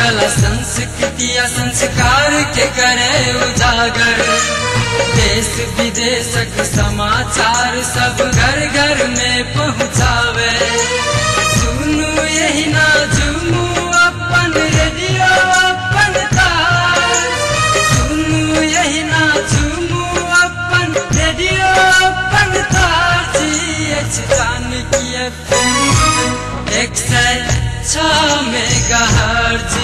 कला संस्कृति आ संस्कार के करे उजागर। देश विदेशक समाचार सब घर घर में पहुँचावे। सुनू यही ना झूमू अपन रेडियो अपन तार। सुनू यही ना झूमू अपन रेडियो अपन तार। जी Janaki FM 106 megahertz.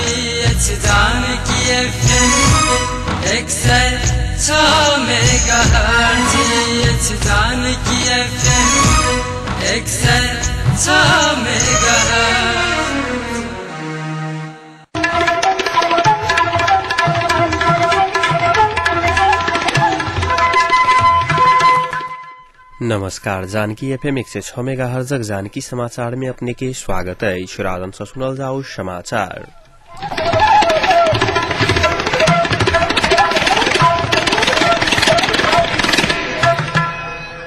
Janaki FM 106 megahertz. Janaki FM 106 megahertz. नमस्कार, जानकी एफएम 106 मेगाहर्ट्ज जानकी समाचार में अपने के स्वागत है। राजन से सुनल जाओ समाचार।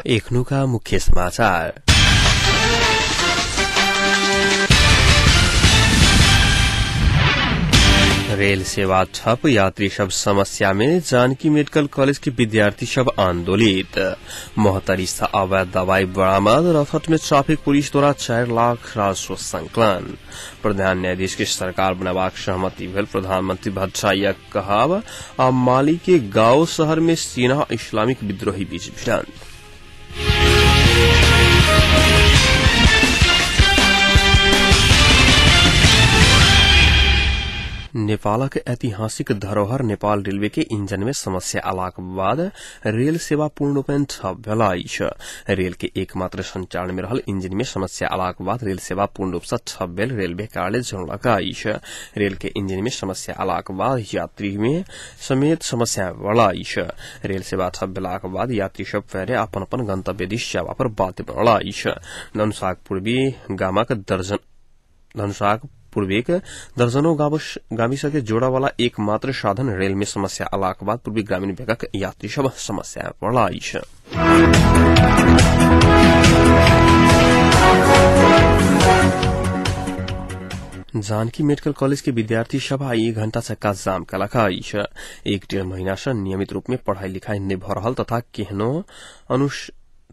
एखनुका मुख्य समाचार। रेल सेवा ठप, यात्री सब समस्या में जानकी मेडिकल कॉलेज के विद्यार्थी सब आंदोलित। मोहतरी से अवैध दवाई बरामद, रथट में ट्रैफिक पुलिस द्वारा 4 लाख राजस्व संकलन। प्रधान न्यायाधीश के सरकार बनेबाक सहमति भेल प्रधानमंत्री भट्टराईक कहब। आ माली के गांव शहर में सेना इस्लामिक विद्रोही बीच भिड़ंत। नेपालक ऐतिहासिक धरोहर नेपाल रेलवे के इंजन में समस्या आलाक बाद रेल सेवा पूर्ण रूपेण ठप भेल अछि। रेल के एकमात्र संचालन में रहल इंजन में समस्या आलाक बाद रेल सेवा पूर्ण रूप से ठप भेल रेलवे कार्यालय जनौलक अछि। रेल के इंजन में समस्या आलाक बाद यात्री में समेत समस्या बढ़ल अछि। रेल सेवा ठप भेलाक बाद यात्री सब पैरे अपन अपन गंतव्य दिस जावा पर बाध्य बनल अछि। धनुषाक पूर्वी दर्जनों गामी सके जोड़ा वाला एकमात्र साधन रेल में समस्या आलाक बाद पूर्वी ग्रामीण बैंकक यात्री सब समस्या पड़ल अछि। जानकी मेडिकल कॉलेज के विद्यार्थी सब आई 1 घंटा चक्का जाम कलक अछि। 1-1.5 महीना से नियमित रूप में पढ़ाई लिखाई नहि भऽ रहल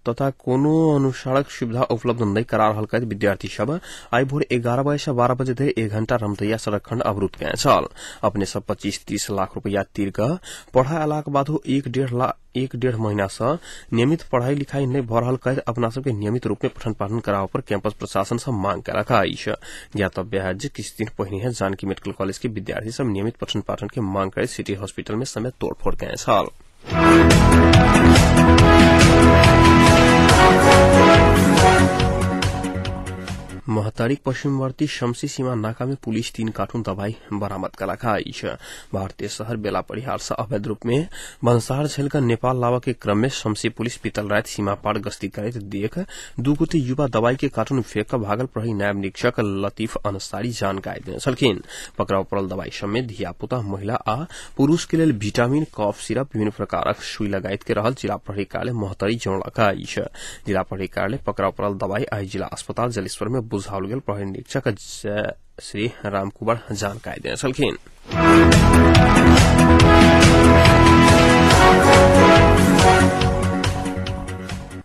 तथा कोनो अनुसारक सुविधा उपलब्ध नहि करा रहल कहैत विद्यार्थी सब आई भोर 11 बजे से 12 बजे धरि 1 घंटा रमतैया सड़क खंड अवरुद्ध कयने छल। अपने सब 25-30 लाख रुपया तीर कऽ पढ़ाई अयलाक बादो 1-1.5 महीना से नियमित पढ़ाई लिखाई नहि भऽ रहल कहैत अपना सबके नियमित रूप में पठन पाठन कराबऽ पर कैंपस प्रशासन से मांग कयलक अछि। ज्ञातव्य है जे किछु दिन पहिने जानकी मेडिकल कॉलेज के विद्यार्थी सब नियमित पठन पाठन के मांग करैत सिटी हॉस्पिटल में समेत तोड़फोड़ कयने छल। महतारीक पश्चिमवर्ती शमसी सीमा नाका में पुलिस 3 कार्टून दवाई बरामद कलक अछि। भारतीय शहर बेला परिहार से अवैध रूप में भन्सार झेलकर नेपाल लावा के क्रम में शमसी पुलिस बीतल राति सीमा पार गश्ती करैत देख 2 गोटे युवा दवाई के कार्टून फेंक कऽ भागल प्रहरी नायब निरीक्षक लतीफ अंसारी जानकारी देने छलखिन। पकड़ाव पड़ल दवाई समेत धियापुता, महिला आ पुरूष के लेल विटामिन, कफ सिरप, विभिन्न प्रकारक सुई लगायत के रहल जिला प्रहरी कार्यालय मोहतरी जनौलक अछि। जिला प्रहरी कार्यालय पकड़ाव पड़ल दवाई आई जिला अस्पताल जलेश्वर में बुझाओल गेल प्रहरी निरीक्षक श्री रामकुमार जानकारी देने छलखिन।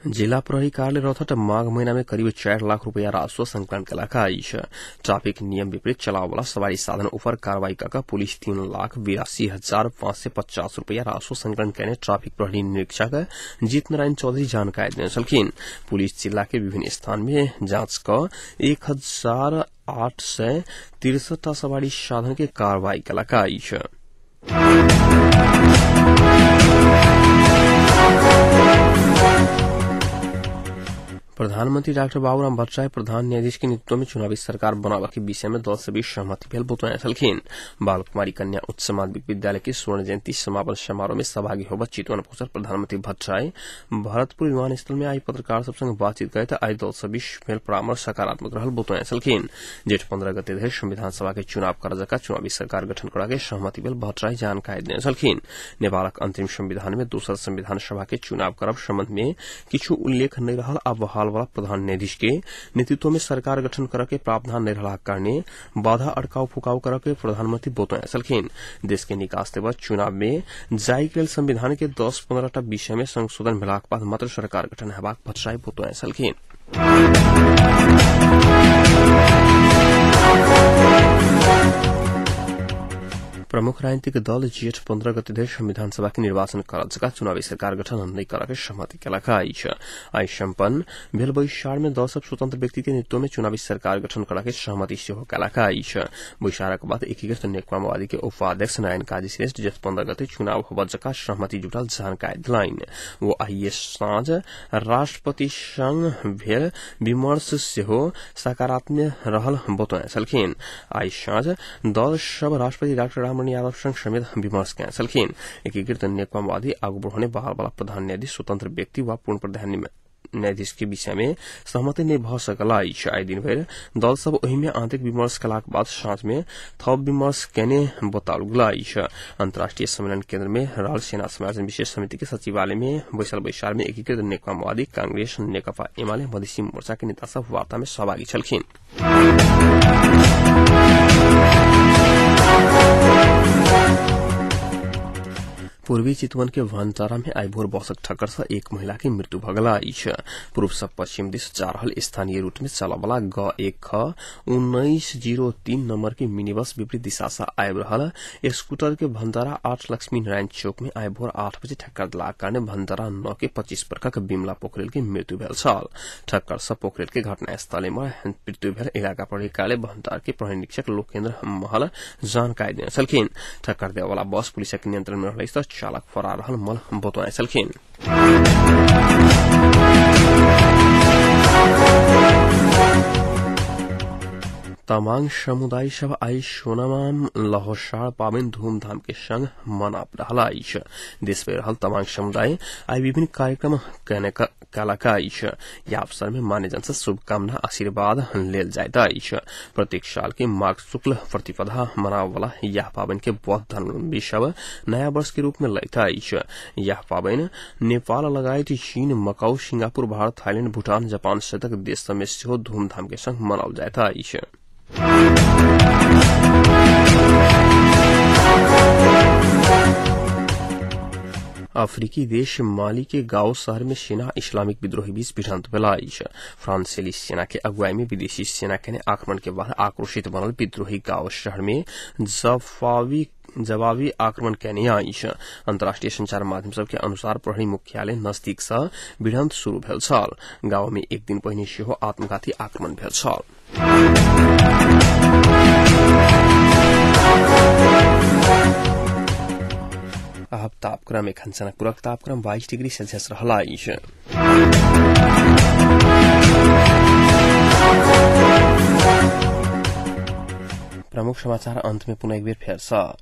जिला प्रहरी कार्यालय रौतहट माघ महीना में करीब 4 लाख रुपया राजस्व संकलन कयलक अछि। ट्रैफिक नियम विपरीत चलावला सवारी साधन ऊपर कार्रवाई कऽ पुलिस 3,82,550 रुपया राजस्व संकलन कयने ट्रैफिक प्रहरी निरीक्षक जीत नारायण चौधरी जानकारी देने छलखिन। पुलिस जिला के विभिन्न स्थान में जांच कऽ 1,863 टा सवारी साधन के कार्रवाई कयलक अछि। प्रधानमंत्री डाक्टर बाबूराम भट्टराई प्रधान न्यायाधीश के नेतृत्व में चुनावी सरकार बनाबऽ के विषय में दल से बीच सहमति भेल बतौने छलखिन। बाल कुमारी कन्या उच्च माध्यमिक विद्यालय के स्वर्ण जयंती समापन समारोह में सहभागी होबऽ चितवन पहुंचल प्रधानमंत्री भट्टराई भरतपुर विमानस्थल में आई पत्रकार सब संग बातचीत करैत आई दल से बीच भेल परामर्श सकारात्मक रहल बतौने छलखिन। जेठ 15 गते धरि संविधान सभा के चुनाव करऽ जका चुनावी सरकार गठन करऽ के सहमति भेल भट्टराई जानकारी देने छलखिन। नेपालक अंतरिम संविधान में दोसर संविधान सभा के चुनाव करब संबंध में किछु उल्लेख नहि रहल आ बहाल वाला प्रधान न्यायाधीश के नेतृत्व में सरकार गठन करऽ के प्रावधान नहि रहलाक कारणे बाधा अड़काव फुकाव करऽ के प्रधानमंत्री बतौने छलखिन। देश के निकास देबऽ चुनाव में जाय के लेल संविधान के 10-15 टा विषय में संशोधन भेलाक बाद मात्र सरकार गठन हेबाक भट्टराई बतौने छलखिन। प्रमुख राजनीतिक दल जेठ 15 गते धरि संविधान सभा के निर्वाचन करल जका चुनावी सरकार गठन नहि करऽ के सहमति केलक अछि। आइ सम्पन्न भेल बैसार में दल सब स्वतंत्र व्यक्ति के नेतृत्व में चुनावी सरकार गठन करऽ के सहमति सेहो केलक अछि। बैसारक बाद एकीकृत नेकपा माओवादी के उपाध्यक्ष नारायण काजी श्रेष्ठ जेठ 15 गते चुनाव होबऽ जका सहमति जुटल जानकारी देलनि। ओ आइए साँझ राष्ट्रपति संग भेल विमर्श सेहो सकारात्मक रहल बतौने छलखिन। आइ साँझ दल सब राष्ट्रपति डाक्टर रामचरण यादव संग समेत विमर्श केने छलखिन। एकीकृत नेकपा माओवादी आगू बढ़ौने बहाल वाला प्रधान न्यायाधीश स्वतंत्र व्यक्ति वा पूर्ण प्रधान न्यायाधीश के विषय में सहमति नहि भऽ सकल अछि। आइ दिनभरि दल सब ओहि में आंतरिक विमर्श केलाक बाद साँझ में थप विमर्श केने बताओल गेल अछि। अंतर्राष्ट्रीय सम्मेलन केन्द्र में रहल सेना समायोजन विशेष समिति के सचिवालय में बैसल बैसार में एकीकृत नेकपा माओवादी, कांग्रेस, नेकपा एमाले, मधेसी मोर्चा के नेता सब वार्ता में सहभागी छलखिन। पूर्वी चितवन के भंतारा में आइ भोर बसक ठक्कर से एक महिला के मृत्यु भऽ गेल अछि। पूर्व से पश्चिम दिस जा रहल स्थानीय रूट में चलऽवला ग 1 ख 1903 नंबर के मिनी बस विपरीत दिशा से आबि रहल स्कूटर के भंतारा 8 लक्ष्मी नारायण चौक में आइ भोर 8 बजे ठक्कर देलाक कारणे भंतारा 9 के 25 बर्खक बिमला पोखरेल के मृत्यु भेल छल। ठक्कर से पोखरेल के घटनास्थले में मृत्यु भेल इलाका प्रहरी कार्यालय भंतार के प्रहरी निरीक्षक लोकेन्द्र महल जानकारी देने छलखिन। ठक्कर देववाला बस पुलिसक नियंत्रण में रहलै चालक फरार रहल मल बतौने छलखिन। तमांग समुदाय सब आइ सोनामाम लहोसार पाबनि धूमधाम के संग मना रहल अछि। देश में रहल तमांग समुदाय आइ विभिन्न कार्यक्रम केलक अछि। यह अवसर में मान्यजन से शुभकामना आशीर्वाद लेल जाइत अछि। प्रत्येक साल के माघ शुक्ल प्रतिपदा मनाव वाला यह पाबनि के बौद्ध धर्मावलंबी सब नया वर्ष के रूप में लैत अछि। यह पाबनि नेपाल लगायत चीन, Macau, Singapore, Bharat, Thailand, Bhutan, Japan सहितक देश सब में सेहो धूमधाम के संग मनाओल जाइत अछि। अफ्रीकी देश माली के गांव शहर में सेना इस्लामिक विद्रोही बीच भिड़ंत भेल अछि। फ्रांसीसी सेना के अगुवाई में विदेशी सेना के आक्रमण के बाद आक्रोशित बनल विद्रोही गांव शहर में जवाबी आक्रमण केने अछि। अंतर्राष्ट्रीय संचार माध्यम सबके अनुसार प्रहरी मुख्यालय नजदीक से भिड़ंत शुरू भेल छल। गांव में एक दिन पहिने सेहो आत्मघाती आक्रमण भेल छल। अब तापक्रम एखन जनकपुरक तापक्रम 22 डिग्री सेल्सियस रहल अछि। प्रमुख समाचार अंत में पुनः एक बेर फेर सँ।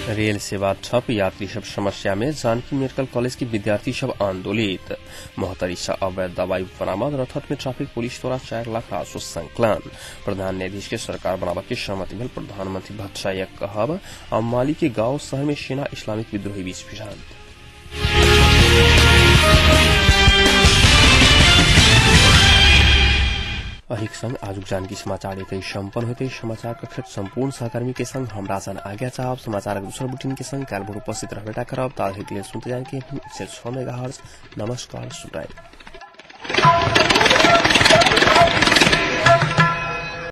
रेल सेवा ठप, यात्री सब समस्या में जानकी मेडिकल कॉलेज के विद्यार्थी सब आंदोलित। महोत्तरी से अवैध दवाई बरामद, रथत में ट्रैफिक पुलिस द्वारा 4 लाख राजस्व संकलन। प्रधान न्यायाधीश के सरकार बनाबऽ के सहमति भेल प्रधानमंत्री भट्टराईक कहब। आ माली के गांव शहर में सेना इस्लामिक विद्रोही बीच भिड़ंत। अहिक संग आजुक जानकी समाचार एतै सम्पन्न होते। समाचार कक्षक सम्पूर्ण सहकर्मी के संग हम राजन आज्ञा चाहब। समाचारक दूसर बुलेटिन के संग काल्हि भोर उपस्थित रहबेटा करब। ताधरिक लेल सुनते जानकी 106 मेगाहर्ट्ज। नमस्कार, शुभरात्रि।